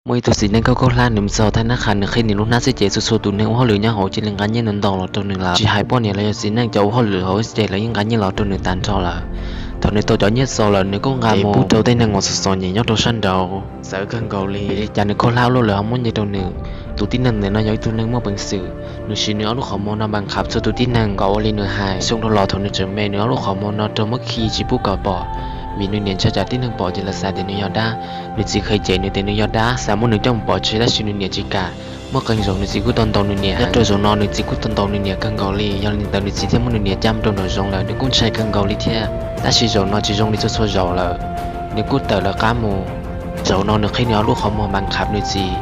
Muaj ib tug txiv neej khaub khaub hlab, nws mus txog thaj nab qha, nws qhib nws lub hnab xwb ces txhua txhua tus neeg ua hauj lwm nyob hauv cia li nqa nyiaj ntau ntau los rau nws lawm. Tsis hais poj niam los yog txiv neej cov ua hauj lwm hauv ces lawv yeej nqa nyiaj los rau nws tas nrho lawm. Thaum nws tau cov nyiaj txaus lawm nws kuj nqa mus pub rau tej neeg uas txom txom nyem nyob rau sab nraud. Txawv kawg nkaus li, vim li cas nws khaub hlab ua luaj lawm ho muab nyiaj rau nws. Tus tib neeg ntawm no yog ib tug neeg muaj peev xwm, nws siv nws ob lub qhov muag no npas kham txhua tus tib neeg kom ua li nws hais. Xyoo dhau los thaum nws tseem me nws ob lub qhov muag no raug muab khi tsis pub kom pom, vim nws niam ntshai tsam tib neeg pom ces lawv xav tias nws yog dab. Nws txiv qhia cem nws tias nws yog dab, xav muab nws coj mus pov tseg tab sis nws niam tsis kam. Muaj qee zaus nws txiv kuj tau ntaus nws niam. Nyob rau zaum no nws txiv kuj tau ntaus nws niam kawg nkaus li, yog li ntawd nws txiv thiaj muab nws niam cab mus rau nraum zoov lawm, nws kuj ntshai kawg nkaus li thiab. Tab sis zaum no tsis zoo li txhua txhua zaus lawm, nws kuj tawm lawv qab mus. Zaum no nws qhib nws ob lub qhov muag npas kham nws txiv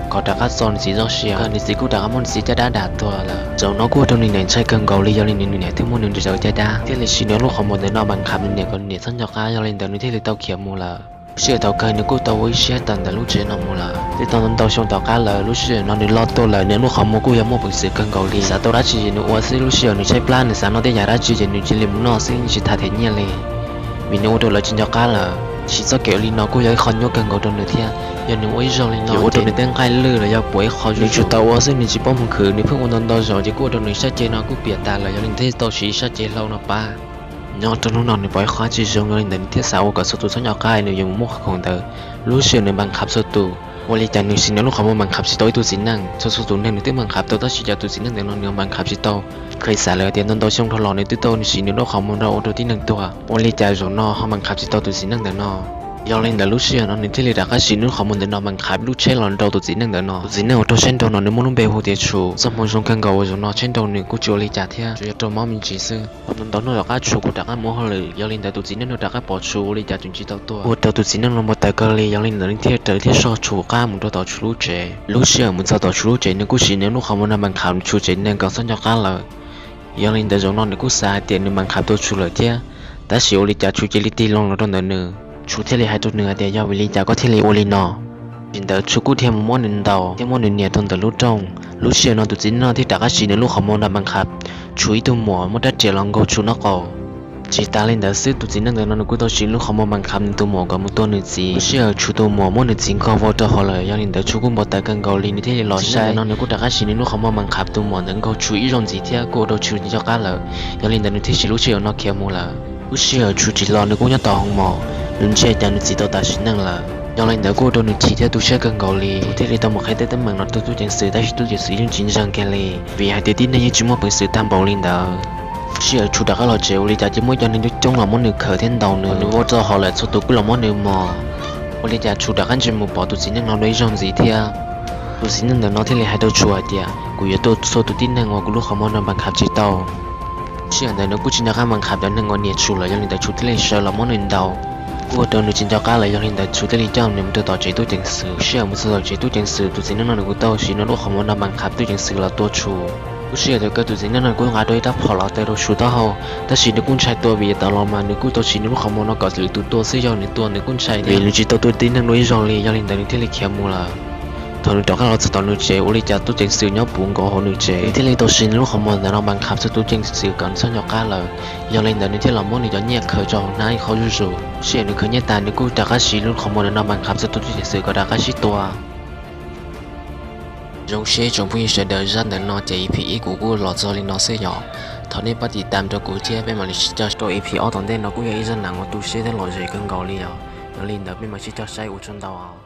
kom rov qab txo nws txiv txoj sia, nws txiv kuj rov qab muab nws txiv caj dab dag tuag lawm. Zaum no kuj ua rau nws niam ntshai kawg nkaus li, yog li nws niam thiaj muab nws zawv caj dab, thiaj li siv nws ob lub qhov muag ntawm no npas kham nws niam kom nws niam txhob nco qab. Yog li ntawd nws thiaj li tau khiav mus lawm. Lub sij hawm thaum kawg nws kuj tau ua ib siab tawm ntawm lub tsev no mus lawm. Twb tau ntau xyoo tom qab lawm, lub sij hawm no nws loj tuaj lawm, nws lub qhov muag kuj yog muaj peev xwm kawg nkaus li, xav tau dab tsi ces nws ua xwb. Lub sij hawm nws tshaib plab nws xav noj tej yam dab tsi ces nws cia li mus noj xwb, yeej tsis tham them nyiaj li. Vim nws ua rau lawv tsis nco qab lawm. Tab sis txoj kev ua li no kuj yog ib qho nyuaj kawg nkaus rau nws thiab, yog nws ua ib zaug li no ua rau nws tej nqaij lwj los yog puas ib qho, nws tsuas tau ua xwb, nws tsis paub mus khwv, nws pheej ua ntau ntau zaus ces kuj ua rau nws sab ceg no kuj piam tas lawm, yog li nws thiaj tau siv sab ceg hlau no pab. Nyob rau hnub no nws pom ib qho tsis zoo, yog li ntawd nws thiaj xav ua kom txhua tus txhob nco qab nws yuav mus muab qhov khoom ntawd. Lub sij hawm nws npas kham txhua tus, ua li cas nws siv nws lub qhov muag npas kham tsis tau ib tug txiv neej. Txhua txhua tus neeg nws twb npas kham tau, tab sis cov tus txiv neej ntawm no nws npas kham tsis tau. Qhia xav lawm tias ntau ntau xyoo dhau los nws twb tau siv nws lub qhov muag no ua rau tib neeg tuag, ua li cas zaum no ho npas kham tsis tau tus txiv neej ntawm no. Yog li ntawd lub sij hawm no nws thiaj li rov qab siv nws lub qhov muag ntawm no npas kham lub tsheb los nrau tus txiv neej ntawm no. Tus txiv neej uas raug tsheb nrau no nws muaj lub npe hu tias Tshu. Txoj hmoo zoo kawg nkaus uas zaum no tsheb nrau nws kuj tsis ua li cas thiab, tsuas yog raug mob me ntsis xwb. Ntau ntau hnub tom qab Tshu kuj rov qab mus hauj lwm, yog li ntawd tus txiv neej no rov qab pom Tshu ua li cas tseem tsis tau tuaj, ua rau tus txiv neej no npau taws kawg li. Yog li ntawd nws thiaj raws thiab soj Tshu qab mus rau tom Tshu lub tsev. Lub sij hawm mus txog tom Tshu lub tsev nws kuj siv nws lub qhov muag no npas kham Tshu tsev neeg kom txhob nco qab lawm. Yog li ntawd zaum no nws kuj xav hais tias nws npas kham tau Tshu lawm thiab, tab sis ua li cas Tshu cia li tig loo los rau ntawm nws. Tshu thiaj li hais rau nws hais tias yog vim li cas koj thiaj li ua li no. Tsis tas ntawd Tshu kuj dhia mus muab nws ntaus thiab muab nws nias rau ntawm lub rooj. Lub sij hawm no tus txiv neej no thiaj rov qab siv nws lub qhov muag no npas kham Tshu ib tug muam muab rab riam los nkaug Tshu nraub qaum. Tsis tas li ntawd xwb, tus txiv neej ntawm no nws kuj tau siv lub qhov muag npas kham nws tus muam kom mus tua nws txiv. Lub sij hawm Tshu tus muam muab nws txiv nkaug vau rau hauv lawm, yog li ntawd Tshu kuj npau taws kawg nkaus li, nws thiaj li los saib. Ntawm no nws kuj rov qab siv nws lub qhov muag npas kham tus muam ntawd nkaug Tshu ib zaug ntxiv thiab kuj ua rau Tshu tsis nco qab lawm. Yog li ntawd nws thiaj siv lub sij hawm no khiav mus lawm. Lub sij hawm Tshu tsis los nws kuj nyob tom hoo mos, nws ntshai cas nws txiv tau tas sim neej lawm. Yog li ntawd kuj ua rau nws chim thiab tu siab kawg nkaus li, thiaj li tau mus qhia tej teeb meem no rau tub ceev xwm, tab sis tub ceev xwm yeej tsis ntseeg kiag li, vim hais tias tib neeg yeej tsis muaj peev xwm tag npaum li ntawd. Lub sij hawm Tshu rov qab los tsev ua li cas cia muaj cov neeg coob coob los muab nws khawm thiab ntaus nws, nws ua txog hauv lawm txhua tus kuj los muab nws mos. Ua li cas Tshu rov qab ntsia mus pom tus txiv neej no dua ib zaug ntxiv thiab. Tus txiv neej ntawm no thiaj li hais rau Tshu hais tias kuv yuav tua txhua tus tib neeg uas kuv lub qhov muag no npas kham tsis tau. Lub sij hawm ntawd nws kuj tsis nco qab npas kham cov neeg uas nias Tshu lawm, yog li ntawd Tshu thiaj li sawv los muab nws ntaus. Kuj ua rau nws tsis nco qab lawm, yog li ntawd Tshu thiaj li coj nws mus rau tom tsev tub ceev xwm. Lub sij hawm mus txog tom tsev tub ceev xwm, tus txiv neej no nws kuj tau siv nws lub qhov muag no npas kham tub ceev xwm los tua Tshu. Lub sij hawm thaum kawg tus txiv neej no kuj nqa rau ib rab phom los taw rau Tshu taub hau, tab sis nws kuj ntshai tua vim yav tas los mas nws kuj tau siv nws lub qhov muag no kom lwm tus tua xwb, yog nws tua nws kuj ntshai vim nws tsis tau tua tib neeg dua ib zaug li, yog li ntawd nws thiaj li khiav mus lawm. Thaum nws rov qab los txog tom nws tsev ua li cas tub ceev xwm nyob puv nkaus hauv nws tsev, nws thiaj li tau siv nws lub qhov muag ntawm no npas kham txhua tus tub ceev xwm kom nws txhob nco qab lawm. Yog li ntawd nws thiaj los muab nws cov nyiaj khaws rau hauv hnab ib qho zuj zus. Lub sij hawm nws khaws nyiaj tas nws kuj rov qab siv lub qhov muag ntawm no npas kham txhua tus tub ceev xwm kom rov qab sib tua. Zoo siab tsoom phooj ywg sawv daws, zaj ntawm no ces E P ib kuv kuj los txog li no xwb yom. Thov nej pab tiv tam rau kuv thiab peb mam li sib cog rau E P ob tom ntej no, kuj yog ib zaj neeg uas tu siab thiab lom zem kawg nkaus li yom. Yog li ntawd peb mam sib cog saib, ua tsaug ntau.